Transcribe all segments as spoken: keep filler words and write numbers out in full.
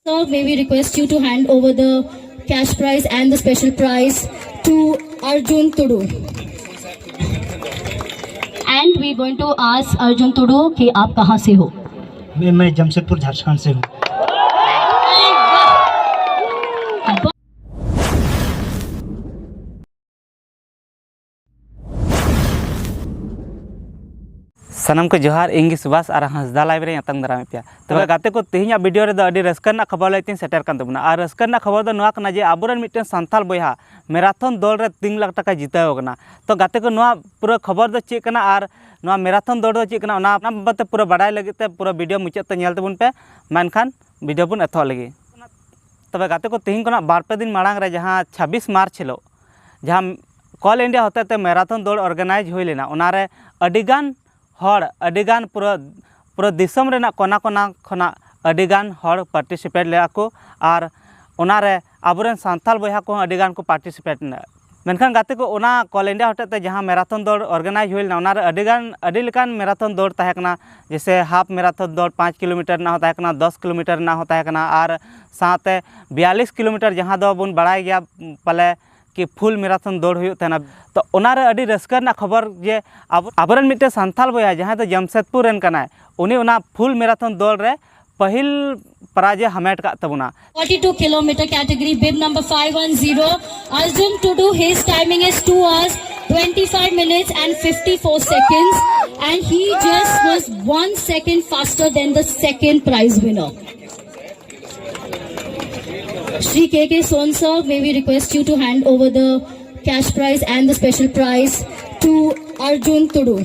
Sir, may we request you to hand over the cash prize and the special prize to Arjun Tudu. And we're going to ask Arjun Tudu कि आप कहाँ से हो? मैं मैं जमशेदपुर झारखंड से हूँ। ᱥᱟᱱᱟᱢ ᱠᱚ ᱡᱚᱦᱟᱨ, ᱤᱧ ᱜᱮ ᱥᱩᱵᱷᱟᱥ ᱟᱨ ᱦᱟᱸᱥᱫᱟ ᱞᱟᱭᱤᱵᱷ ᱨᱮᱧ ᱟᱛᱟᱝ ᱫᱟᱨᱟᱢᱮᱫ ᱯᱮᱭᱟ᱾ ᱛᱚᱵᱮ ᱜᱟᱛᱮ ᱠᱚ, ᱛᱮᱦᱮᱧᱟᱜ ᱵᱷᱤᱰᱤᱭᱳ ᱨᱮᱫᱚ ᱟᱹᱰᱤ ᱨᱟᱹᱥᱠᱟᱹ ᱨᱮᱱᱟᱜ ᱠᱷᱚᱵᱚᱨ ᱞᱟᱹᱭ ᱛᱤᱧ ᱥᱮᱴᱮᱨ ᱠᱟᱱ ᱛᱟᱵᱚᱱᱟ᱾ ᱟᱨ ᱨᱟᱹᱥᱠᱟᱹ ᱨᱮᱱᱟᱜ ᱠᱷᱚᱵᱚᱨ ᱫᱚ ᱱᱚᱣᱟ ᱠᱟᱱᱟ ᱡᱮ ᱟᱵᱚᱨᱮᱱ ᱢᱤᱫᱴᱮᱱ ᱥᱟᱱᱛᱟᱞ ᱵᱚᱭᱦᱟ ᱢᱮᱨᱟᱛᱷᱚᱱ ᱫᱚᱞ ᱨᱮ ᱛᱤᱱ ᱞᱟᱠᱷ ᱴᱟᱠᱟᱭ ᱡᱤᱛᱟᱹᱣ ᱟᱠᱟᱱᱟ᱾ ᱛᱚ ᱜᱟᱛᱮ ᱠᱚ, ᱱᱚᱣᱟ ᱯᱩᱨᱟᱹ ᱠᱷᱚᱵᱚᱨ ᱫᱚ ᱪᱮᱫ ᱠᱟᱱᱟ ᱟᱨ ᱱᱚᱣᱟ ᱢᱮᱨᱟᱛᱷᱚᱱ ᱫᱚᱞ ᱫᱚ ᱪᱮᱫ ᱠᱟᱱᱟ, ᱚᱱᱟ ᱚᱱᱟ ᱵᱟᱵᱚᱫ ᱛᱮ ᱯᱩᱨᱟᱹ ᱵᱟᱰᱟᱭ ᱞᱟᱹᱜᱤᱫ ᱛᱮ ᱯᱩᱨᱟᱹ ᱵᱷᱤᱰᱤᱭᱳ ᱢᱩᱪᱟᱹᱫ ᱛᱮ ᱧᱮᱞ ᱛᱟᱵᱚᱱ ᱯᱮ᱾ ᱢᱮᱱᱠᱷᱟᱱ ᱵᱷᱤᱰᱤᱭᱳ ᱵᱚᱱ ᱮᱛᱚᱦᱚᱵ ᱞᱮᱜᱮ᱾ ᱛᱚᱵᱮ ᱜᱟᱛᱮ ᱠᱚ, ᱛᱮᱦᱮᱧ ᱠᱷᱚᱱᱟᱜ ᱵᱟᱨ ᱯᱮ ᱫᱤᱱ ᱢᱟᱲᱟᱝ ᱨᱮ ᱡᱟᱦᱟᱸ ᱪᱷᱟᱵᱵᱤᱥ ᱢᱟᱨᱪ ᱦᱤᱞᱳᱜ ᱡᱟᱦᱟᱸ ᱠᱚᱞ ᱤᱱᱰᱤᱭᱟ ᱦᱚᱛᱮᱛᱮ ᱢᱮᱨᱟᱛᱷᱚᱱ ᱫᱟᱹᱲ ᱚᱨᱜᱟᱱᱟᱭᱤᱡᱽ ᱦᱩᱭ ᱞᱮᱱᱟ, ᱚᱱᱟᱨᱮ ᱟᱹᱰᱤᱜᱟᱱ ᱦᱚᱲ, ᱟᱹᱰᱤᱜᱟᱱ ᱯᱩᱨᱟᱹ ᱯᱩᱨᱟᱹ ᱫᱤᱥᱚᱢ ᱨᱮᱱᱟᱜ ᱠᱚᱱᱟ ᱠᱚᱱᱟ ᱠᱷᱚᱱᱟᱜ ᱟᱹᱰᱤᱜᱟᱱ ᱦᱚᱲ ᱯᱟᱨᱴᱤᱥᱤᱯᱮᱴ ᱞᱮᱫᱟ ᱠᱚ᱾ ᱟᱨ ᱚᱱᱟᱨᱮ ᱟᱵᱚᱨᱮᱱ ᱥᱟᱱᱛᱟᱞ ᱵᱚᱭᱦᱟ ᱠᱚᱦᱚᱸ ᱟᱹᱰᱤᱜᱟᱱ ᱠᱚ ᱯᱟᱨᱴᱤᱥᱤᱯᱮᱴ ᱞᱮᱱᱟ᱾ ᱢᱮᱱᱠᱷᱟᱱ ᱜᱟᱛᱮ ᱠᱚ, ᱚᱱᱟ ᱠᱚᱞ ᱤᱱᱰᱤᱭᱟ ᱦᱚᱛᱮᱛᱮ ᱡᱟᱦᱟᱸ ᱢᱮᱨᱟᱛᱷᱚᱱ ᱫᱟᱹᱲ ᱚᱨᱜᱟᱱᱟᱭᱤᱡᱽ ᱦᱩᱭ ᱞᱮᱱᱟ, ᱚᱱᱟᱨᱮ ᱟᱹᱰᱤᱜᱟᱱ ᱟᱹᱰᱤ ᱞᱮᱠᱟᱱ ᱢᱮᱨᱟᱛᱷᱚᱱ ᱫᱟᱹᱲ ᱛᱟᱦᱮᱸ ᱠᱟᱱᱟ, ᱡᱮᱭᱥᱮ ᱦᱟᱯ ᱢᱮᱨᱟᱛᱷᱚᱱ ᱫᱟᱹᱲ ᱯᱟᱸᱪ ᱠᱤᱞᱳᱢᱤᱴᱟᱨ ᱨᱮᱱᱟᱜ ᱦᱚᱸ ᱛᱟᱦᱮᱸ ᱠᱟᱱᱟ, ᱫᱚᱥ ᱠᱤᱞᱳᱢᱤᱴᱟᱨ ᱨᱮᱱᱟᱜ ᱦᱚᱸ ᱛᱟᱦᱮᱸ ᱠᱟᱱᱟ, ᱟᱨ ᱥᱟᱶᱛᱮ ᱵᱤᱭᱟᱞᱤᱥ ᱠᱤᱞᱳᱢᱤᱴᱟᱨ, ᱡᱟᱦᱟᱸ ᱫᱚ ᱵᱚᱱ ᱵᱟᱲᱟᱭ ᱜᱮᱭᱟ ᱯᱟᱞᱮ ᱠᱤ ᱯᱷᱩᱞ ᱢᱮᱨᱟᱛᱷᱚᱱ ᱫᱟᱹᱲ ᱦᱩᱭᱩᱜ ᱛᱟᱦᱮᱱᱟ᱾ ᱛᱚ ᱚᱱᱟᱨᱮ ᱟᱹᱰᱤ ᱨᱟᱹᱥᱠᱟᱹ ᱨᱮᱱᱟᱜ ᱠᱷᱚᱵᱚᱨ ᱡᱮ ᱟᱵᱚ ᱟᱵᱚᱨᱮᱱ ᱢᱤᱫᱴᱮᱱ ᱥᱟᱱᱛᱟᱞ ᱵᱚᱭᱦᱟ ᱡᱟᱦᱟᱸᱭ ᱫᱚ ᱡᱟᱢᱥᱮᱫᱽᱯᱩᱨ ᱨᱮᱱ ᱠᱟᱱᱟᱭ, ᱩᱱᱤ ᱚᱱᱟ ᱯᱷᱩᱞ ᱢᱮᱨᱟᱛᱷᱚᱱ ᱫᱟᱹᱲ ᱨᱮ ᱯᱟᱹᱦᱤᱞ ᱯᱨᱟᱭᱤᱡᱽ ᱮ ᱦᱟᱢᱮᱴ ᱠᱟᱜ ᱛᱟᱵᱚᱱᱟ᱾ forty-two kilometer category, bib number five one zero, Arjun Tudu. His timing is two hours, twenty-five minutes and fifty-four seconds, and he just was one second faster than the second prize winner. Shri K K Son sir, may we request you to hand over the cash prize and the special prize to Arjun Tudu.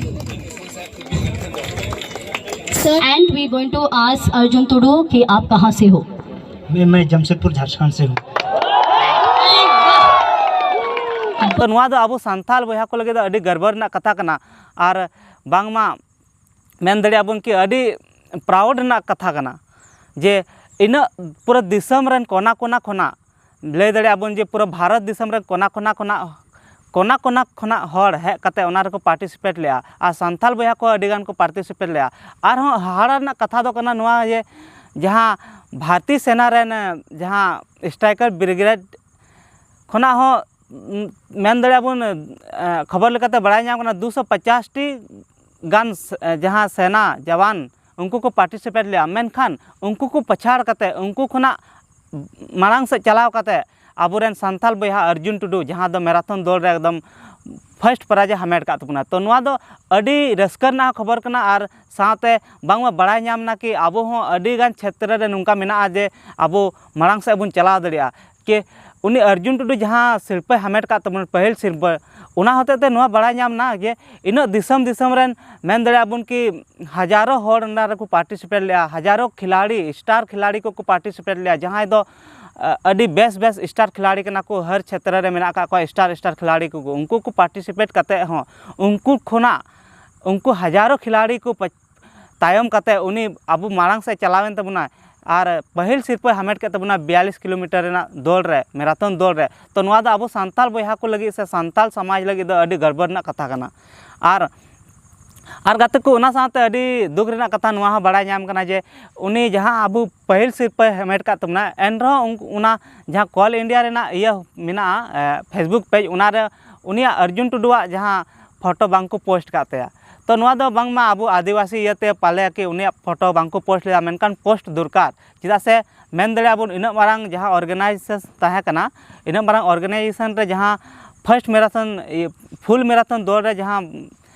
Sir, and we're going to ask Arjun Tudu कि आप कहाँ से हो? मैं मैं जमशेदपुर झारखंड से हूँ। ᱛᱚ ᱱᱚᱣᱟ ᱫᱚ ᱟᱵᱚ ᱥᱟᱱᱛᱟᱞ ᱵᱚᱭᱦᱟ ᱠᱚ ᱞᱟᱹᱜᱤᱫ ᱫᱚ ᱟᱹᱰᱤ ᱜᱚᱨᱵᱚ ᱨᱮᱱᱟᱜ ᱠᱟᱛᱷᱟ ᱠᱟᱱᱟ᱾ ᱟᱨ ᱵᱟᱝᱢᱟ ᱢᱮᱱ ᱫᱟᱲᱮᱭᱟᱜᱼᱟ ᱵᱚᱱ ᱠᱤ ᱟᱹᱰᱤ ᱯᱨᱟᱣᱩᱰ ᱨᱮᱱᱟᱜ ᱠᱟᱛᱷᱟ ᱠᱟᱱᱟ ᱡᱮ ᱤᱱᱟᱹᱜ ᱯᱩᱨᱟᱹ ᱫᱤᱥᱚᱢ ᱨᱮᱱ ᱠᱚᱱᱟ ᱠᱚᱱᱟ ᱠᱷᱚᱱᱟᱜ, ᱞᱟᱹᱭ ᱫᱟᱲᱮᱭᱟᱜᱼᱟ ᱵᱚᱱ ᱡᱮ ᱯᱩᱨᱟᱹ ᱵᱷᱟᱨᱚᱛ ᱫᱤᱥᱚᱢ ᱨᱮᱱ ᱠᱚᱱᱟ ᱠᱚᱱᱟ ᱠᱷᱚᱱᱟᱜ ᱠᱚᱱᱟ ᱠᱚᱱᱟ ᱠᱷᱚᱱᱟᱜ ᱦᱚᱲ ᱦᱮᱡ ᱠᱟᱛᱮ ᱚᱱᱟ ᱨᱮᱠᱚ ᱯᱟᱨᱴᱤᱥᱤᱯᱮᱴ ᱞᱮᱜᱼᱟ᱾ ᱟᱨ ᱥᱟᱱᱛᱟᱞ ᱵᱚᱭᱦᱟ ᱠᱚ ᱟᱹᱰᱤ ᱜᱟᱱ ᱠᱚ ᱯᱟᱨᱴᱤᱥᱤᱯᱮᱴ ᱞᱮᱜᱼᱟ᱾ ᱟᱨᱦᱚᱸ ᱦᱟᱦᱟᱲᱟ ᱨᱮᱱᱟᱜ ᱠᱟᱛᱷᱟ ᱫᱚ ᱠᱟᱱᱟ ᱱᱚᱣᱟ ᱡᱮ ᱡᱟᱦᱟᱸ ᱵᱷᱟᱨᱚᱛᱤᱭᱚ ᱥᱮᱱᱟ ᱨᱮᱱ ᱡᱟᱦᱟᱸ ᱥᱴᱨᱟᱭᱠᱟᱨ ᱵᱨᱤᱜᱮᱰ ᱠᱷᱚᱱᱟᱜ ᱦᱚᱸ, ᱩᱸ, ᱢᱮᱱ ᱫᱟᱲᱮᱭᱟᱜᱼᱟ ᱵᱚᱱ, ᱮᱸ, ᱠᱷᱚᱵᱚᱨ ᱞᱮᱠᱟᱛᱮ ᱵᱟᱲᱟᱭ ᱧᱟᱢ ᱠᱟᱱᱟ, ᱫᱩᱥᱚ ᱯᱚᱪᱟᱥ ᱴᱤ ᱜᱟᱱ ᱥ-, ᱮᱸ, ᱡᱟᱦᱟᱸ ᱥᱮᱱᱟ ᱡᱟᱣᱟᱱ, ᱩᱱᱠᱩ ᱠᱚ ᱯᱟᱨᱴᱤᱥᱤᱯᱮᱴ ᱞᱮᱜᱼᱟ᱾ ᱢᱮᱱᱠᱷᱟᱱ ᱩᱱᱠᱩ ᱠᱚ ᱯᱟᱪᱷᱟᱲ ᱠᱟᱛᱮ, ᱩᱱᱠᱩ ᱠᱷᱚᱱᱟᱜ ᱢᱟᱲᱟᱝ ᱥᱮᱫ ᱪᱟᱞᱟᱣ ᱠᱟᱛᱮ ᱟᱵᱚᱨᱮᱱ ᱥᱟᱱᱛᱟᱞ ᱵᱚᱭᱦᱟ ᱚᱨᱡᱩᱱ ᱴᱩᱰᱩ, ᱡᱟᱦᱟᱸ ᱫᱚ ᱢᱮᱨᱟᱛᱷᱚᱱ ᱫᱚᱞ ᱨᱮ ᱮᱠᱫᱚᱢ ᱯᱷᱟᱥᱴ ᱯᱨᱟᱭᱤᱡᱽ ᱮ ᱦᱟᱢᱮᱴ ᱠᱟᱜ ᱛᱟᱵᱚᱱᱟ᱾ ᱛᱚ, ᱱᱚᱣᱟ ᱫᱚ ᱟᱹᱰᱤ ᱨᱟᱹᱥᱠᱟᱹ ᱨᱮᱱᱟᱜ ᱦᱚᱸ ᱠᱷᱚᱵᱚᱨ ᱠᱟᱱᱟ, ᱟᱨ ᱥᱟᱶᱛᱮ ᱵᱟᱝᱢᱟ ᱵᱟᱲᱟᱭ ᱧᱟᱢ ᱱᱟ ᱠᱤ ᱟᱵᱚ ᱦᱚᱸ ᱟᱹᱰᱤ ᱜᱟᱱ ᱪᱷᱮᱛᱨᱚ ᱨᱮ ᱱᱚᱝᱠᱟ ᱢᱮᱱᱟᱜᱼᱟ ᱡᱮ ᱟᱵᱚ ᱢᱟᱲᱟᱝ ᱥᱮᱫ ᱵᱚᱱ ᱪᱟᱞᱟᱣ ᱫᱟᱲᱮᱭᱟᱜᱼᱟ᱾ ᱠᱤ ᱩᱱᱤ ᱚᱨᱡᱩᱱ ᱴᱩᱰᱩ ᱡᱟᱦᱟᱸ ᱥᱤᱨᱯᱟᱹᱭ ᱦᱟᱢᱮᱴ ᱠᱟᱜ ᱛᱟᱵᱚᱱᱟ, ᱯᱟᱹᱦᱤᱞ ᱥᱤᱨᱯᱟᱹ, ᱚᱱᱟ ᱦᱚᱛᱮᱡ ᱛᱮ ᱱᱚᱣᱟ ᱵᱟᱲᱟᱭ ᱧᱟᱢ ᱱᱟ ᱡᱮ ᱤᱱᱟᱹᱜ ᱫᱤᱥᱚᱢ ᱫᱤᱥᱚᱢ ᱨᱮᱱ, ᱢᱮᱱ ᱫᱟᱲᱮᱭᱟᱜᱼᱟ ᱵᱚᱱ ᱠᱤ ᱦᱟᱡᱟᱨᱚ ᱦᱚᱲ ᱚᱱᱟ ᱨᱮᱠᱚ ᱯᱟᱨᱴᱤᱥᱤᱯᱮᱴ ᱞᱮᱜᱼᱟ, ᱦᱟᱡᱟᱨᱚ ᱠᱷᱤᱞᱟᱲᱤ, ᱥᱴᱟᱨ ᱠᱷᱤᱞᱟᱲᱤ ᱠᱚᱠᱚ ᱯᱟᱨᱴᱤᱥᱤᱯᱮᱴ ᱞᱮᱜᱼᱟ, ᱡᱟᱦᱟᱸᱭ ᱫᱚ, ᱟ, ᱟᱹᱰᱤ ᱵᱮᱥ ᱵᱮᱥ ᱥᱴᱟᱨ ᱠᱷᱤᱞᱟᱲᱤ ᱠᱟᱱᱟ ᱠᱚ, ᱦᱟᱨ ᱪᱷᱮᱛᱨᱚ ᱨᱮ ᱢᱮᱱᱟᱜ ᱟᱠᱟᱫ ᱠᱚᱣᱟ ᱥᱴᱟᱨ ᱥᱴᱟᱨ ᱠᱷᱤᱞᱟᱲᱤ ᱠᱚ, ᱩᱱᱠᱩ ᱠᱚ ᱯᱟᱨᱴᱤᱥᱤᱯᱮᱴ ᱠᱟᱛᱮ ᱦᱚᱸ, ᱩᱱᱠᱩ ᱠᱷᱚᱱᱟᱜ ᱩᱱᱠᱩ ᱦᱟᱡᱟᱨᱚ ᱠᱷᱤᱞᱟᱲᱤ ᱠᱚ ᱯᱟ-, ᱛᱟᱭᱚᱢ ᱠᱟᱛᱮ ᱩᱱᱤ ᱟᱵᱚ ᱢᱟᱲᱟᱝ ᱥᱮᱫ ᱪᱟᱞᱟᱣᱮᱱ ᱛᱟᱵᱚᱱᱟᱭ ᱟᱨ ᱯᱟᱹᱦᱤᱞ ᱥᱤᱨᱯᱟᱹᱭ ᱦᱟᱢᱮᱴ ᱠᱮᱫ ᱛᱟᱵᱚᱱᱟ ᱵᱤᱭᱟᱞᱤᱥ ᱠᱤᱞᱳᱢᱤᱴᱟᱨ ᱨᱮᱱᱟᱜ ᱫᱚᱞ ᱨᱮ, ᱢᱮᱨᱟᱛᱷᱚᱱ ᱫᱚᱞ ᱨᱮ᱾ ᱛᱚ, ᱱᱚᱣᱟ ᱫᱚ ᱟᱵᱚ ᱥᱟᱱᱛᱟᱲ ᱵᱚᱭᱦᱟ ᱠᱚ ᱞᱟᱹᱜᱤᱫ ᱥᱮ ᱥᱟᱱᱛᱟᱲ ᱥᱚᱢᱟᱡᱽ ᱞᱟᱹᱜᱤᱫ ᱫᱚ ᱟᱹᱰᱤ ᱜᱚᱨᱵᱚ ᱨᱮᱱᱟᱜ ᱠᱟᱛᱷᱟ ᱠᱟᱱᱟ᱾ ᱟᱨ, ᱟᱨ ᱜᱟᱛᱮ ᱠᱚ, ᱚᱱᱟ ᱥᱟᱶᱛᱮ ᱟᱹᱰᱤ ᱫᱩᱠ ᱨᱮᱱᱟᱜ ᱠᱟᱛᱷᱟ ᱱᱚᱣᱟ ᱦᱚᱸ ᱵᱟᱲᱟᱭ ᱧᱟᱢ ᱠᱟᱱᱟ ᱡᱮ ᱩᱱᱤ ᱡᱟᱦᱟᱸ ᱟᱵᱚ ᱯᱟᱹᱦᱤᱞ ᱥᱤᱨᱯᱟᱹᱭ ᱦᱟᱢᱮᱴ ᱠᱟᱫ ᱛᱟᱵᱚᱱᱟ, ᱮᱱᱨᱮᱦᱚᱸ ᱩᱱ-, ᱚᱱᱟ ᱡᱟᱦᱟᱸ ᱠᱚᱞ ᱤᱱᱰᱤᱭᱟ ᱨᱮᱱᱟᱜ ᱤᱭᱟᱹ ᱢᱮᱱᱟᱜᱼᱟ, ᱮ, Facebook ᱯᱮᱡᱽ, ᱚᱱᱟᱨᱮ ᱩᱱᱤᱭᱟᱜ ᱚᱨᱡᱩᱱ ᱴᱩᱰᱩᱣᱟᱜ ᱡᱟᱦᱟᱸ ᱯᱷᱳᱴᱳ ᱵᱟᱝᱠᱚ ᱯᱳᱥᱴ ᱠᱟᱜ ᱛᱟᱭᱟ᱾ ᱛᱚ, ᱱᱚᱣᱟ ᱫᱚ ᱵᱟᱝᱢᱟ ᱟᱵᱚ ᱟᱹᱫᱤᱵᱟᱹᱥᱤ ᱤᱭᱟᱹᱛᱮ ᱯᱟᱞᱮ ᱠᱤ ᱩᱱᱤᱭᱟᱜ ᱯᱷᱳᱴᱳ ᱵᱟᱝᱠᱚ ᱯᱳᱥᱴ ᱞᱮᱫᱟ, ᱢᱮᱱᱠᱷᱟᱱ ᱯᱳᱥᱴ ᱫᱚᱨᱠᱟᱨ᱾ ᱪᱮᱫᱟᱜ ᱥᱮ ᱢᱮᱱ ᱫᱟᱲᱮᱭᱟᱜᱼᱟ ᱵᱚᱱ, ᱤᱱᱟᱹᱜ ᱢᱟᱨᱟᱝ ᱡᱟᱦᱟᱸ ᱚᱨᱜᱟᱱᱟᱭᱡᱮᱥᱚᱱ ᱛᱟᱦᱮᱸ ᱠᱟᱱᱟ, ᱤᱱᱟᱹᱜ ᱢᱟᱨᱟᱝ ᱚᱨᱜᱟᱱᱟᱭᱡᱮᱥᱚᱱ ᱨᱮ ᱡᱟᱦᱟᱸ ᱯᱷᱟᱥᱴ ᱢᱮᱨᱟᱛᱷᱚᱱ, ᱤᱭᱟᱹ, ᱯᱷᱩᱞ ᱢᱮᱨᱟᱛᱷᱚᱱ ᱫᱚᱞ ᱨᱮ ᱡᱟᱦᱟᱸ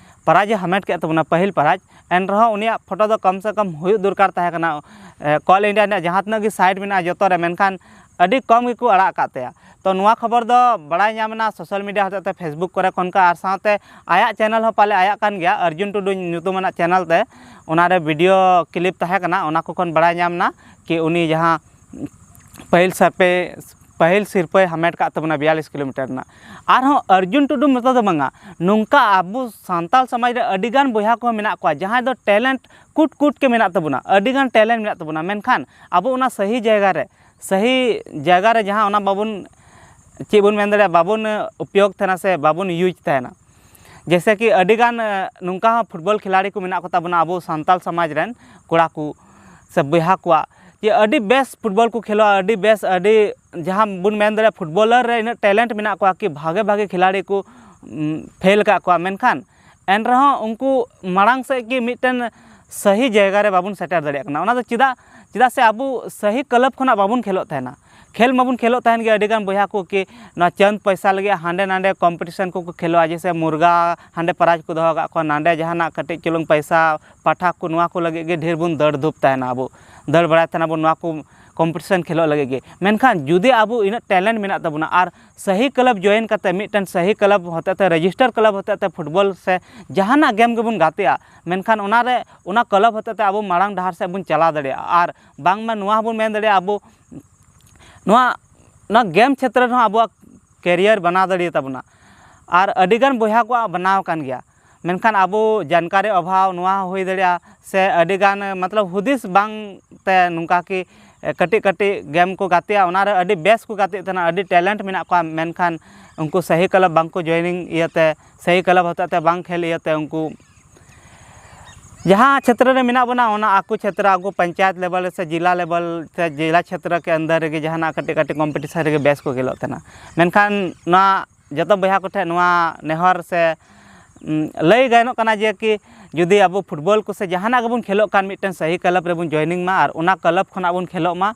ᱯᱨᱟᱭᱤᱡᱽ ᱮ ᱦᱟᱢᱮᱴ ᱠᱮᱫ ᱛᱟᱵᱚᱱᱟ, ᱯᱟᱹᱦᱤᱞ ᱯᱨᱟᱭᱤᱡᱽ, ᱮᱱ ᱨᱮᱦᱚᱸ ᱩᱱᱤᱭᱟᱜ ᱯᱷᱳᱴᱳ ᱫᱚ ᱠᱚᱢ ᱥᱮ ᱠᱚᱢ ᱦᱩᱭᱩᱜ ᱫᱚᱨᱠᱟᱨ ᱛᱟᱦᱮᱸ ᱠᱟᱱᱟ, ᱮ, ᱠᱚᱞ ᱤᱱᱰᱤᱭᱟ ᱨᱮᱱᱟᱜ ᱡᱟᱦᱟᱸ ᱛᱤᱱᱟᱹᱜ ᱜᱮ ᱥᱟᱭᱤᱴ ᱢᱮᱱᱟᱜᱼᱟ ᱡᱚᱛᱚ ᱨᱮ, ᱢᱮᱱᱠᱷᱟᱱ ᱟᱹᱰᱤ ᱠᱚᱢ ᱜᱮᱠᱚ ᱟᱲᱟᱜ ᱟᱠᱟᱫ ᱛᱟᱭᱟ᱾ ᱛᱚ, ᱱᱚᱣᱟ ᱠᱷᱚᱵᱚᱨ ᱫᱚ ᱵᱟᱲᱟᱭ ᱧᱟᱢ ᱮᱱᱟ ᱥᱳᱥᱟᱞ ᱢᱤᱰᱤᱭᱟ ᱦᱚᱛᱮᱡ ᱛᱮ, Facebook ᱠᱚᱨᱮ ᱠᱷᱚᱱ ᱠᱟ, ᱟᱨ ᱥᱟᱶᱛᱮ ᱟᱭᱟᱜ ᱪᱮᱱᱮᱞ ᱦᱚᱸ ᱯᱟᱞᱮ ᱟᱭᱟᱜ ᱠᱟᱱ ᱜᱮᱭᱟ, ᱚᱨᱡᱩᱱ ᱴᱩᱰᱩ ᱧᱩᱛᱩᱢᱟᱱᱟᱜ ᱪᱮᱱᱮᱞ ᱛᱮ, ᱚᱱᱟᱨᱮ ᱵᱷᱤᱰᱤᱭᱳ ᱠᱞᱤᱯ ᱛᱟᱦᱮᱸ ᱠᱟᱱᱟ, ᱚᱱᱟ ᱠᱚ ᱠᱷᱚᱱ ᱵᱟᱲᱟᱭ ᱧᱟᱢ ᱮᱱᱟ ᱠᱤ ᱩᱱᱤ ᱡᱟᱦᱟᱸ ᱯᱟᱹᱦᱤᱞ ᱥᱟᱨᱯᱮ, ᱯᱟᱹᱦᱤᱞ ᱥᱤᱨᱯᱟᱹᱭ ᱦᱟᱢᱮᱴ ᱠᱟᱜ ᱛᱟᱵᱚᱱᱟ ᱵᱤᱭᱟᱞᱤᱥ ᱠᱤᱞᱳᱢᱤᱴᱟᱨ ᱨᱮᱱᱟᱜ᱾ ᱟᱨᱦᱚᱸ ᱚᱨᱡᱩᱱ ᱴᱩᱰᱩ ᱢᱚᱛᱚ ᱫᱚ ᱵᱟᱝᱟ, ᱱᱚᱝᱠᱟ ᱟᱵᱚ ᱥᱟᱱᱛᱟᱲ ᱥᱚᱢᱟᱡᱽ ᱨᱮ ᱟᱹᱰᱤᱜᱟᱱ ᱵᱚᱭᱦᱟ ᱠᱚ ᱢᱮᱱᱟᱜ ᱠᱚᱣᱟ, ᱡᱟᱦᱟᱸᱭ ᱫᱚ ᱴᱮᱞᱮᱱᱴ ᱠᱩᱴ ᱠᱩᱴ ᱜᱮ ᱢᱮᱱᱟᱜ ᱛᱟᱵᱚᱱᱟ, ᱟᱹᱰᱤᱜᱟᱱ ᱴᱮᱞᱮᱱᱴ ᱢᱮᱱᱟᱜ ᱛᱟᱵᱚᱱᱟ, ᱢᱮᱱᱠᱷᱟᱱ ᱟᱵᱚ ᱚᱱᱟ ᱥᱟᱹᱦᱤ ᱡᱟᱭᱜᱟ ᱨᱮ, ᱥᱟᱹᱦᱤ ᱡᱟᱭᱜᱟ ᱨᱮ ᱡᱟᱦᱟᱸ ᱚᱱᱟ ᱵᱟᱵᱚᱱ, ᱪᱮᱫ ᱵᱚᱱ ᱢᱮᱱ ᱫᱟᱲᱮᱭᱟᱜᱼᱟ, ᱵᱟᱵᱚᱱ, ᱮ, ᱩᱯᱭᱳᱜᱽ ᱛᱟᱦᱮᱱᱟ ᱥᱮ ᱵᱟᱵᱚᱱ ᱤᱭᱩᱡᱽ ᱛᱟᱦᱮᱱᱟ᱾ ᱡᱮᱭᱥᱮ ᱠᱤ ᱟᱹᱰᱤᱜᱟᱱ, ᱮ, ᱱᱚᱝᱠᱟ ᱦᱚᱸ ᱯᱷᱩᱴᱵᱚᱞ ᱠᱷᱤᱞᱟᱲᱤ ᱠᱚ ᱢᱮᱱᱟᱜ ᱠᱚ ᱛᱟᱵᱚᱱᱟ ᱟᱵᱚ ᱥᱟᱱᱛᱟᱲ ᱥᱚᱢᱟᱡᱽ ᱨᱮᱱ ᱠᱚᱲᱟ ᱠᱚ, ᱥᱮ ᱵᱚᱭᱦᱟ ᱠᱚᱣᱟᱜ ᱡᱮ ᱟᱹᱰᱤ ᱵᱮᱥ ᱯᱷᱩᱴᱵᱚᱞ ᱠᱚ ᱠᱷᱮᱞᱳᱜᱼᱟ, ᱟᱹᱰᱤ ᱵᱮᱥ, ᱟᱹᱰᱤ ᱡᱟᱦᱟᱸ ᱵᱚᱱ ᱢᱮᱱ ᱫᱟᱲᱮᱭᱟᱜᱼᱟ ᱯᱷᱩᱴᱵᱚᱞᱟᱨ ᱨᱮ ᱤᱱᱟᱹᱜ ᱴᱮᱞᱮᱱᱴ ᱢᱮᱱᱟᱜ ᱠᱚᱣᱟ ᱠᱤ ᱵᱷᱟᱜᱮ ᱵᱷᱟᱜᱮ ᱠᱷᱤᱞᱟᱲᱤ ᱠᱚ ᱯᱷᱮᱞ ᱟᱠᱟᱫ ᱠᱚᱣᱟ, ᱢᱮᱱᱠᱷᱟᱱ ᱮᱱ ᱨᱮᱦᱚᱸ ᱩᱱᱠᱩ ᱢᱟᱲᱟᱝ ᱥᱮᱫ ᱜᱮ ᱢᱤᱫᱴᱮᱱ ᱥᱟᱹᱦᱤ ᱡᱟᱭᱜᱟ ᱨᱮ ᱵᱟᱵᱚᱱ ᱥᱮᱴᱮᱨ ᱫᱟᱲᱮᱭᱟᱜ ᱠᱟᱱᱟ᱾ ᱚᱱᱟ ᱫᱚ ᱪᱮᱫᱟᱜ? ᱪᱮᱫᱟᱜ ᱥᱮ ᱟᱵᱚ ᱥᱟᱹᱦᱤ ᱠᱞᱟᱵᱽ ᱠᱷᱚᱱᱟᱜ ᱵᱟᱵᱚᱱ ᱠᱷᱮᱞᱳᱜ ᱛᱟᱦᱮᱱᱟ᱾ ᱠᱷᱮᱞ ᱢᱟᱵᱚᱱ ᱠᱷᱮᱞᱳᱜ ᱛᱟᱦᱮᱱ ᱜᱮ, ᱟᱹᱰᱤᱜᱟᱱ ᱵᱚᱭᱦᱟ ᱠᱚ ᱠᱤ ᱱᱚᱣᱟ ᱪᱟᱸᱫ ᱯᱚᱭᱥᱟ ᱞᱟᱹᱜᱤᱫ ᱦᱟᱸᱰᱮ ᱱᱟᱰᱮ ᱠᱚᱢᱯᱤᱴᱤᱥᱚᱱ ᱠᱚᱠᱚ ᱠᱷᱮᱞᱳᱜᱼᱟ, ᱡᱮᱭᱥᱮ ᱢᱩᱨᱜᱟ ᱦᱟᱸᱰᱮ ᱯᱨᱟᱭᱤᱡᱽ ᱠᱚ ᱫᱚᱦᱚ ᱠᱟᱜ ᱠᱚᱣᱟ, ᱱᱟᱰᱮ ᱡᱟᱦᱟᱱᱟᱜ ᱠᱟᱹᱴᱤᱡ ᱪᱩᱞᱩᱝ ᱯᱚᱭᱥᱟ ᱯᱟᱴᱷᱟ ᱠᱚ, ᱱᱚᱣᱟ ᱠᱚ ᱞᱟᱹᱜᱤᱫ ᱜᱮ ᱰᱷᱮᱨ ᱵᱚᱱ ᱫᱟᱹᱲ ᱫᱷᱩᱯ ᱛᱟᱦᱮᱱᱟ, ᱟᱵᱚ ᱫᱟᱹᱲ ᱵᱟᱲᱟᱭ ᱛᱟᱦᱮᱱᱟ ᱵᱚᱱ ᱱᱚᱣᱟ ᱠᱚ ᱠᱚᱢᱯᱤᱴᱤᱥᱚᱱ ᱠᱷᱮᱞᱳᱜ ᱞᱟᱹᱜᱤᱫ ᱜᱮ᱾ ᱢᱮᱱᱠᱷᱟᱱ ᱡᱩᱫᱤ ᱟᱵᱚ ᱤᱱᱟᱹᱜ ᱴᱮᱞᱮᱱᱴ ᱢᱮᱱᱟᱜ ᱛᱟᱵᱚᱱᱟ ᱟᱨ ᱥᱟᱹᱦᱤ ᱠᱞᱟᱵᱽ ᱡᱚᱭᱮᱱ ᱠᱟᱛᱮ, ᱢᱤᱫᱴᱮᱱ ᱥᱟᱹᱦᱤ ᱠᱞᱟᱵᱽ ᱦᱚᱛᱮᱛᱮ, ᱨᱮᱡᱤᱥᱴᱟᱨ ᱠᱞᱟᱵᱽ ᱦᱚᱛᱮᱛᱮ ᱯᱷᱩᱴᱵᱚᱞ ᱥᱮ ᱡᱟᱦᱟᱱᱟᱜ ᱜᱮᱢ ᱜᱮᱵᱚᱱ ᱜᱟᱛᱮᱜᱼᱟ, ᱢᱮᱱᱠᱷᱟᱱ ᱚᱱᱟᱨᱮ, ᱚᱱᱟ ᱠᱞᱟᱵᱽ ᱦᱚᱛᱮᱛᱮ ᱟᱵᱚ ᱢᱟᱲᱟᱝ ᱰᱟᱦᱟᱨ ᱥᱮᱫ ᱵᱚᱱ ᱪᱟᱞᱟᱣ ᱫᱟᱲᱮᱭᱟᱜᱼᱟ᱾ ᱟᱨ ᱵᱟᱝᱢᱟ ᱱᱚᱣᱟ ᱦᱚᱸᱵᱚᱱ ᱢᱮᱱ ᱫᱟᱲᱮᱭᱟᱜᱼᱟ, ᱟᱵᱚ ᱱᱚᱣᱟ, ᱱᱚᱣᱟ ᱜᱮᱢ ᱪᱷᱮᱛᱨᱚ ᱨᱮᱦᱚᱸ ᱟᱵᱚᱣᱟᱜ ᱠᱮᱨᱤᱭᱟᱨ ᱵᱮᱱᱟᱣ ᱫᱟᱲᱮᱭᱟᱛᱟ ᱵᱚᱱᱟ᱾ ᱟᱨ ᱟᱹᱰᱤᱜᱟᱱ ᱵᱚᱭᱦᱟ ᱠᱚᱣᱟᱜ ᱵᱮᱱᱟᱣ ᱟᱠᱟᱱ ᱜᱮᱭᱟ, ᱢᱮᱱᱠᱷᱟᱱ ᱟᱵᱚ ᱡᱟᱱᱠᱟᱨᱤ ᱚᱵᱷᱟᱵᱽ ᱱᱚᱣᱟ ᱦᱚᱸ ᱦᱩᱭ ᱫᱟᱲᱮᱭᱟᱜᱼᱟ, ᱥᱮ ᱟᱹᱰᱤᱜᱟᱱ ᱢᱚᱛᱞᱚᱵ ᱦᱩᱫᱤᱥ ᱵᱟᱝ ᱛᱮ ᱱᱚᱝᱠᱟ ᱠᱤ ᱠᱟᱹᱴᱤᱡ ᱠᱟᱹᱴᱤᱡ ᱜᱮᱢ ᱠᱚ ᱜᱟᱛᱮᱜᱼᱟ, ᱚᱱᱟᱨᱮ ᱟᱹᱰᱤ ᱵᱮᱥ ᱠᱚ ᱜᱟᱛᱮᱜ ᱛᱟᱦᱮᱱᱟ, ᱟᱹᱰᱤ ᱴᱮᱞᱮᱱᱴ ᱢᱮᱱᱟᱜ ᱠᱚᱣᱟ, ᱢᱮᱱᱠᱷᱟᱱ ᱩᱱᱠᱩ ᱥᱟᱹᱦᱤ ᱠᱞᱟᱵᱽ ᱵᱟᱝ ᱠᱚ ᱡᱚᱭᱮᱱᱤᱝ ᱤᱭᱟᱹᱛᱮ, ᱥᱟᱹᱦᱤ ᱠᱞᱟᱵᱽ ᱦᱚᱛᱮᱛᱮ ᱵᱟᱝ ᱠᱷᱮᱞ ᱤᱭᱟᱹᱛᱮ ᱩᱱᱠᱩ ᱡᱟᱦᱟᱸ ᱪᱷᱮᱛᱨᱚ ᱨᱮ ᱢᱮᱱᱟᱜ ᱵᱚᱱᱟ, ᱚᱱᱟ ᱟᱠᱚ ᱪᱷᱮᱛᱨᱚ, ᱟᱠᱚ ᱯᱚᱧᱪᱟᱭᱮᱛ ᱞᱮᱵᱮᱞ ᱥᱮ ᱡᱮᱞᱟ ᱞᱮᱵᱮᱞ ᱥᱮ ᱡᱮᱞᱟ ᱪᱷᱮᱛᱨᱚ ᱠᱮ ᱟᱱᱫᱟᱨ ᱨᱮᱜᱮ ᱡᱟᱦᱟᱱᱟᱜ ᱠᱟᱹᱴᱤᱡ ᱠᱟᱹᱴᱤᱡ ᱠᱚᱢᱯᱤᱴᱤᱥᱚᱱ ᱨᱮᱜᱮ ᱵᱮᱥ ᱠᱚ ᱠᱷᱮᱞᱳᱜ ᱛᱟᱦᱮᱱᱟ᱾ ᱢᱮᱱᱠᱷᱟᱱ ᱱᱚᱣᱟ ᱡᱚᱛᱚ ᱵᱚᱭᱦᱟ ᱠᱚᱴᱷᱮᱱ ᱱᱚᱣᱟ ᱱᱮᱦᱚᱨ ᱥᱮ, ᱩᱢ, ᱞᱟᱹᱭ ᱜᱟᱱᱚᱜ ᱠᱟᱱᱟ ᱡᱮ ᱠᱤ ᱡᱩᱫᱤ ᱟᱵᱚ ᱯᱷᱩᱴᱵᱚᱞ ᱠᱚ ᱥᱮ ᱡᱟᱦᱟᱱᱟᱜ ᱜᱮᱵᱚᱱ ᱠᱷᱮᱞᱳᱜ ᱠᱟᱱ, ᱢᱤᱫᱴᱮᱱ ᱥᱟᱹᱦᱤ ᱠᱞᱟᱵᱽ ᱨᱮᱵᱚᱱ ᱡᱚᱭᱮᱱᱤᱝ ᱢᱟ ᱟᱨ ᱚᱱᱟ ᱠᱞᱟᱵᱽ ᱠᱷᱚᱱᱟᱜ ᱵᱚᱱ ᱠᱷᱮᱞᱳᱜ ᱢᱟ᱾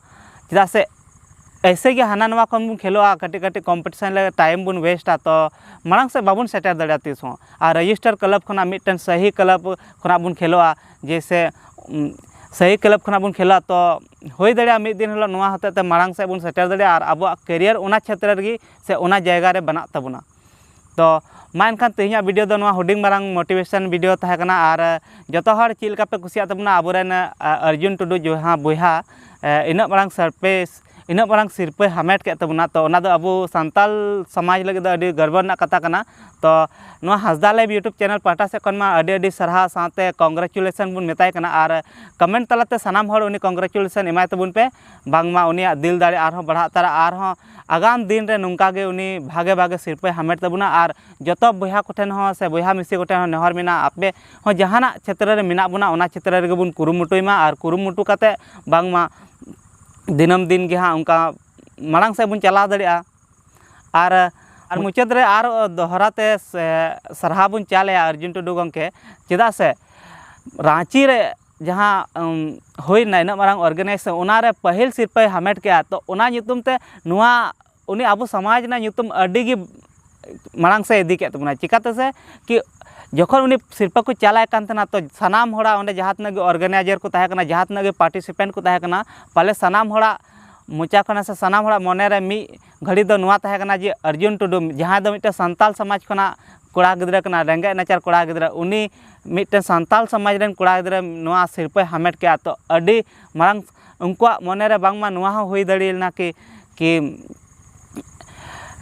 ᱪᱮᱫᱟᱜ ᱥᱮ ᱮᱭᱥᱮ ᱜᱮ ᱦᱟᱱᱟ ᱱᱚᱣᱟ ᱠᱷᱚᱱ ᱵᱚᱱ ᱠᱷᱮᱞᱳᱜᱼᱟ, ᱠᱟᱹᱴᱤᱡ ᱠᱟᱹᱴᱤᱡ ᱠᱚᱢᱯᱤᱴᱤᱥᱚᱱ ᱞᱮ ᱴᱟᱭᱤᱢ ᱵᱚᱱ ᱣᱮᱥᱴᱟ, ᱛᱚ ᱢᱟᱲᱟᱝ ᱥᱮᱫ ᱵᱟᱵᱚᱱ ᱥᱮᱴᱮᱨ ᱫᱟᱲᱮᱭᱟᱜᱼᱟ ᱛᱤᱥ ᱦᱚᱸ᱾ ᱟᱨ ᱨᱮᱡᱤᱥᱴᱟᱨ ᱠᱞᱟᱵᱽ ᱠᱷᱚᱱᱟᱜ ᱢᱤᱫᱴᱮᱱ ᱥᱟᱹᱦᱤ ᱠᱞᱟᱵᱽ ᱠᱷᱚᱱᱟᱜ ᱵᱚᱱ ᱠᱷᱮᱞᱳᱜᱼᱟ, ᱡᱮᱭᱥᱮ, ᱩᱢ, ᱥᱟᱹᱦᱤ ᱠᱞᱟᱵᱽ ᱠᱷᱚᱱᱟᱜ ᱵᱚᱱ ᱠᱷᱮᱞᱳᱜᱼᱟ, ᱛᱚ ᱦᱩᱭ ᱫᱟᱲᱮᱭᱟᱜᱼᱟ ᱢᱤᱫ ᱫᱤᱱ ᱦᱤᱞᱳᱜ ᱱᱚᱣᱟ ᱦᱚᱛᱮᱡ ᱛᱮ ᱢᱟᱲᱟᱝ ᱥᱮᱫ ᱵᱚᱱ ᱥᱮᱴᱮᱨ ᱫᱟᱲᱮᱭᱟᱜᱼᱟ ᱟᱨ ᱟᱵᱚᱣᱟᱜ ᱠᱮᱨᱤᱭᱟᱨ ᱚᱱᱟ ᱪᱷᱮᱛᱨᱚ ᱨᱮᱜᱮ ᱥᱮ ᱚᱱᱟ ᱡᱟᱭᱜᱟ ᱨᱮ ᱵᱮᱱᱟᱜ ᱛᱟᱵᱚᱱᱟ᱾ ᱛᱚ ᱢᱟ ᱮᱱᱠᱷᱟᱱ ᱛᱮᱦᱮᱧᱟᱜ ᱵᱷᱤᱰᱤᱭᱳ ᱫᱚ ᱱᱚᱣᱟ ᱦᱩᱰᱤᱧ ᱢᱟᱨᱟᱝ ᱢᱳᱴᱤᱵᱷᱮᱥᱚᱱ ᱵᱷᱤᱰᱤᱭᱳ ᱛᱟᱦᱮᱸ ᱠᱟᱱᱟ᱾ ᱟᱨ ᱡᱚᱛᱚ ᱦᱚᱲ ᱪᱮᱫ ᱞᱮᱠᱟ ᱯᱮ ᱠᱩᱥᱤᱭᱟᱜ ᱛᱟᱵᱚᱱᱟ ᱟᱵᱚᱨᱮᱱ, ᱟ, ᱚᱨᱡᱩᱱ ᱴᱩᱰᱩ ᱡᱟᱦᱟᱸ ᱵᱚᱭᱦᱟ, ᱮ, ᱤᱱᱟᱹᱜ ᱢᱟᱨᱟᱝ ᱥᱟᱨᱯᱮᱥ ᱤᱱᱟᱹᱜ ᱢᱟᱨᱟᱝ ᱥᱤᱨᱯᱟᱹᱭ ᱦᱟᱢᱮᱴ ᱠᱮᱫ ᱛᱟᱵᱚᱱᱟ᱾ ᱛᱚ ᱚᱱᱟ ᱫᱚ ᱟᱵᱚ ᱥᱟᱱᱛᱟᱞ ᱥᱚᱢᱟᱡᱽ ᱞᱟᱹᱜᱤᱫ ᱫᱚ ᱟᱹᱰᱤ ᱜᱚᱨᱵᱚ ᱨᱮᱱᱟᱜ ᱠᱟᱛᱷᱟ ᱠᱟᱱᱟ᱾ ᱛᱚ ᱱᱚᱣᱟ ᱦᱟᱸᱥᱫᱟ ᱞᱟᱭᱤᱵᱷ YouTube ᱪᱮᱱᱮᱞ ᱯᱟᱦᱴᱟ ᱥᱮᱫ ᱠᱷᱚᱱ ᱢᱟ ᱟᱹᱰᱤ ᱟᱹᱰᱤ ᱥᱟᱨᱦᱟᱣ ᱥᱟᱶᱛᱮ ᱠᱚᱝᱜᱽᱨᱮᱪᱩᱞᱮᱥᱚᱱ ᱵᱚᱱ ᱢᱮᱛᱟᱭ ᱠᱟᱱᱟ᱾ ᱟᱨ ᱠᱚᱢᱮᱱᱴ ᱛᱟᱞᱟᱛᱮ ᱥᱟᱱᱟᱢ ᱦᱚᱲ ᱩᱱᱤ ᱠᱚᱝᱜᱽᱨᱮᱪᱩᱞᱮᱥᱚᱱ ᱮᱢᱟᱭ ᱛᱟᱵᱚᱱ ᱯᱮ, ᱵᱟᱝᱢᱟ ᱩᱱᱤᱭᱟᱜ ᱫᱤᱞ ᱫᱟᱲᱮ ᱟᱨᱦᱚᱸ ᱵᱟᱲᱦᱟᱜ ᱛᱟᱨᱟ, ᱟᱨᱦᱚᱸ ᱟᱜᱟᱢ ᱫᱤᱱ ᱨᱮ ᱱᱚᱝᱠᱟ ᱜᱮ ᱩᱱᱤ ᱵᱷᱟᱜᱮ ᱵᱷᱟᱜᱮ ᱥᱤᱨᱯᱟᱹᱭ ᱦᱟᱢᱮᱴ ᱛᱟᱵᱚᱱᱟ᱾ ᱟᱨ ᱡᱚᱛᱚ ᱵᱚᱭᱦᱟ ᱠᱚᱴᱷᱮᱱ ᱦᱚᱸ ᱥᱮ ᱵᱚᱭᱦᱟ ᱢᱤᱥᱤ ᱠᱚᱴᱷᱮᱱ ᱦᱚᱸ ᱱᱮᱦᱚᱨ ᱢᱮᱱᱟᱜᱼᱟ, ᱟᱯᱮ ᱦᱚᱸ ᱡᱟᱦᱟᱱᱟᱜ ᱪᱷᱮᱛᱨᱚ ᱨᱮ ᱢᱮᱱᱟᱜ ᱵᱚᱱᱟ, ᱚᱱᱟ ᱪᱷᱮᱛᱨᱚ ᱨᱮᱜᱮ ᱵᱚᱱ ᱠᱩᱨᱩᱢᱩᱴᱩᱭ ᱢᱟ᱾ ᱟᱨ ᱠᱩᱨᱩᱢᱩᱴᱩ ᱠᱟᱛᱮ ᱵᱟᱝᱢᱟ ᱫᱤᱱᱟᱹᱢ ᱫᱤᱱ ᱜᱮ ᱦᱟᱸᱜ ᱚᱱᱠᱟ ᱢᱟᱲᱟᱝ ᱥᱮᱫ ᱵᱚᱱ ᱪᱟᱞᱟᱣ ᱫᱟᱲᱮᱭᱟᱜᱼᱟ᱾ ᱟᱨ ᱟᱨ ᱢᱩᱪᱟᱹᱫ ᱨᱮ ᱟᱨ ᱫᱚᱦᱲᱟ ᱛᱮ ᱥᱮ ᱥᱟᱨᱦᱟᱣ ᱵᱚᱱ ᱪᱟᱞᱮᱭᱟ ᱚᱨᱡᱩᱱ ᱴᱩᱰᱩ ᱜᱚᱢᱠᱮ, ᱪᱮᱫᱟᱜ ᱥᱮ ᱨᱟᱺᱪᱤ ᱨᱮ ᱡᱟᱦᱟᱸ ᱩᱢ, ᱦᱩᱭᱱᱟ ᱤᱱᱟᱹᱜ ᱢᱟᱨᱟᱝ ᱚᱨᱜᱟᱱᱟᱭᱡᱮᱥᱚᱱ, ᱚᱱᱟ ᱨᱮ ᱯᱟᱹᱦᱤᱞ ᱥᱤᱨᱯᱟᱹᱭ ᱦᱟᱢᱮᱴ ᱠᱮᱜᱼᱟ᱾ ᱛᱚ ᱚᱱᱟ ᱧᱩᱛᱩᱢ ᱛᱮ ᱱᱚᱣᱟ ᱩᱱᱤ ᱟᱵᱚ ᱥᱚᱢᱟᱡᱽ ᱨᱮᱱᱟᱜ ᱧᱩᱛᱩᱢ ᱟᱹᱰᱤ ᱜᱮ ᱢᱟᱲᱟᱝ ᱥᱮᱫ ᱤᱫᱤ ᱠᱮᱫ ᱛᱟᱵᱚᱱᱟ᱾ ᱪᱤᱠᱟᱹᱛᱮ ᱥᱮ ᱠᱤ ᱡᱚᱠᱷᱚᱱ ᱩᱱᱤ ᱥᱤᱨᱯᱟᱹ ᱠᱚ ᱪᱟᱞᱟᱭ ᱠᱟᱱ ᱛᱟᱦᱮᱱᱟ, ᱛᱚ ᱥᱟᱱᱟᱢ ᱦᱚᱲᱟᱜ ᱚᱸᱰᱮ ᱡᱟᱦᱟᱸ ᱛᱤᱱᱟᱹᱜ ᱜᱮ ᱚᱨᱜᱟᱱᱟᱭᱡᱟᱨ ᱠᱚ ᱛᱟᱦᱮᱸ ᱠᱟᱱᱟ, ᱡᱟᱦᱟᱸ ᱛᱤᱱᱟᱹᱜ ᱜᱮ ᱯᱟᱨᱴᱤᱥᱤᱯᱮᱱᱴ ᱠᱚ ᱛᱟᱦᱮᱸ ᱠᱟᱱᱟ, ᱯᱟᱞᱮ ᱥᱟᱱᱟᱢ ᱦᱚᱲᱟᱜ ᱢᱚᱪᱟ ᱠᱷᱚᱱᱟᱜ ᱥᱮ ᱥᱟᱱᱟᱢ ᱦᱚᱲᱟᱜ ᱢᱚᱱᱮ ᱨᱮ ᱢᱤᱫ ᱜᱷᱟᱹᱲᱤ ᱫᱚ ᱱᱚᱣᱟ ᱛᱟᱦᱮᱸ ᱠᱟᱱᱟ ᱡᱮ ᱚᱨᱡᱩᱱ ᱴᱩᱰᱩ, ᱡᱟᱦᱟᱸᱭ ᱫᱚ ᱢᱤᱫᱴᱮᱱ ᱥᱟᱱᱛᱟᱞ ᱥᱚᱢᱟᱡᱽ ᱠᱷᱚᱱᱟᱜ ᱠᱚᱲᱟ ᱜᱤᱫᱽᱨᱟᱹ ᱠᱟᱱᱟ, ᱨᱮᱸᱜᱮᱡ ᱱᱟᱪᱟᱨ ᱠᱚᱲᱟ ᱜᱤᱫᱽᱨᱟᱹ, ᱩᱱᱤ ᱢᱤᱫᱴᱮᱱ ᱥᱟᱱᱛᱟᱞ ᱥᱚᱢᱟᱡᱽ ᱨᱮᱱ ᱠᱚᱲᱟ ᱜᱤᱫᱽᱨᱟᱹ ᱱᱚᱣᱟ ᱥᱤᱨᱯᱟᱹᱭ ᱦᱟᱢᱮᱴ ᱠᱮᱜᱼᱟ᱾ ᱛᱚ ᱟᱹᱰᱤ ᱢᱟᱲᱟᱝ ᱩᱱᱠᱩᱣᱟᱜ ᱢᱚᱱᱮ ᱨᱮ ᱵᱟᱝᱢᱟ ᱱᱚᱣᱟ ᱦᱚᱸ ᱦᱩᱭ ᱫᱟᱲᱮ ᱞᱮᱱᱟ ᱠᱤ, ᱠᱤ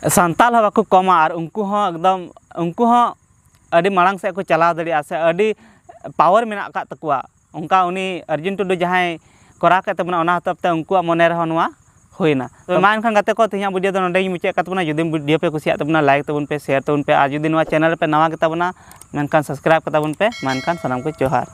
ᱥᱟᱱᱛᱟᱞ ᱦᱚᱸ ᱵᱟᱠᱚ ᱠᱚᱢᱟ ᱟᱨ ᱩᱱᱠᱩ ᱦᱚᱸ ᱮᱠᱫᱚᱢ, ᱩᱱᱠᱩ ᱦᱚᱸ ᱟᱹᱰᱤ ᱢᱟᱲᱟᱝ ᱥᱮᱫ ᱠᱚ ᱪᱟᱞᱟᱣ ᱫᱟᱲᱮᱭᱟᱜᱼᱟ ᱥᱮ ᱟᱹᱰᱤ ᱯᱟᱣᱟᱨ ᱢᱮᱱᱟᱜ ᱟᱠᱟᱫ ᱛᱟᱠᱚᱣᱟ᱾ ᱚᱱᱠᱟ ᱩᱱᱤ ᱚᱨᱡᱩᱱ ᱴᱩᱰᱩ ᱡᱟᱦᱟᱸᱭ ᱠᱚᱨᱟᱣ ᱠᱮᱫ ᱛᱟᱵᱚᱱᱟ, ᱚᱱᱟ ᱦᱚᱛᱮᱡ ᱛᱮ ᱩᱱᱠᱩᱣᱟᱜ ᱢᱚᱱᱮ ᱨᱮᱦᱚᱸ ᱱᱚᱣᱟ ᱦᱩᱭᱱᱟ᱾ ᱛᱚ ᱢᱟ ᱮᱱᱠᱷᱟᱱ ᱜᱟᱛᱮ ᱠᱚ, ᱛᱮᱦᱮᱧᱟᱜ ᱵᱷᱤᱰᱤᱭᱳ ᱫᱚ ᱱᱚᱰᱮ ᱜᱤᱧ ᱢᱩᱪᱟᱹᱫ ᱠᱟᱜ ᱛᱟᱵᱚᱱᱟ᱾ ᱡᱩᱫᱤ ᱵᱷᱤᱰᱤᱭᱳ ᱯᱮ ᱠᱩᱥᱤᱭᱟᱜ ᱛᱟᱵᱚᱱᱟ, ᱞᱟᱭᱤᱠ ᱛᱟᱵᱚᱱ ᱯᱮ, ᱥᱮᱭᱟᱨ ᱛᱟᱵᱚᱱ ᱯᱮ, ᱟᱨ ᱡᱩᱫᱤ ᱱᱚᱣᱟ ᱪᱮᱱᱮᱞ ᱨᱮᱯᱮ ᱱᱟᱣᱟ ᱜᱮᱛᱟ ᱵᱚᱱᱟ, ᱢᱮᱱᱠᱷᱟᱱ ᱥᱟᱵᱥᱠᱨᱟᱭᱤᱵ ᱠᱟᱛᱟ ᱵᱚᱱ ᱯᱮ᱾ ᱢᱟ ᱮᱱᱠᱷᱟᱱ ᱥᱟᱱᱟᱢ ᱠᱚ ᱡᱚᱦᱟᱨ᱾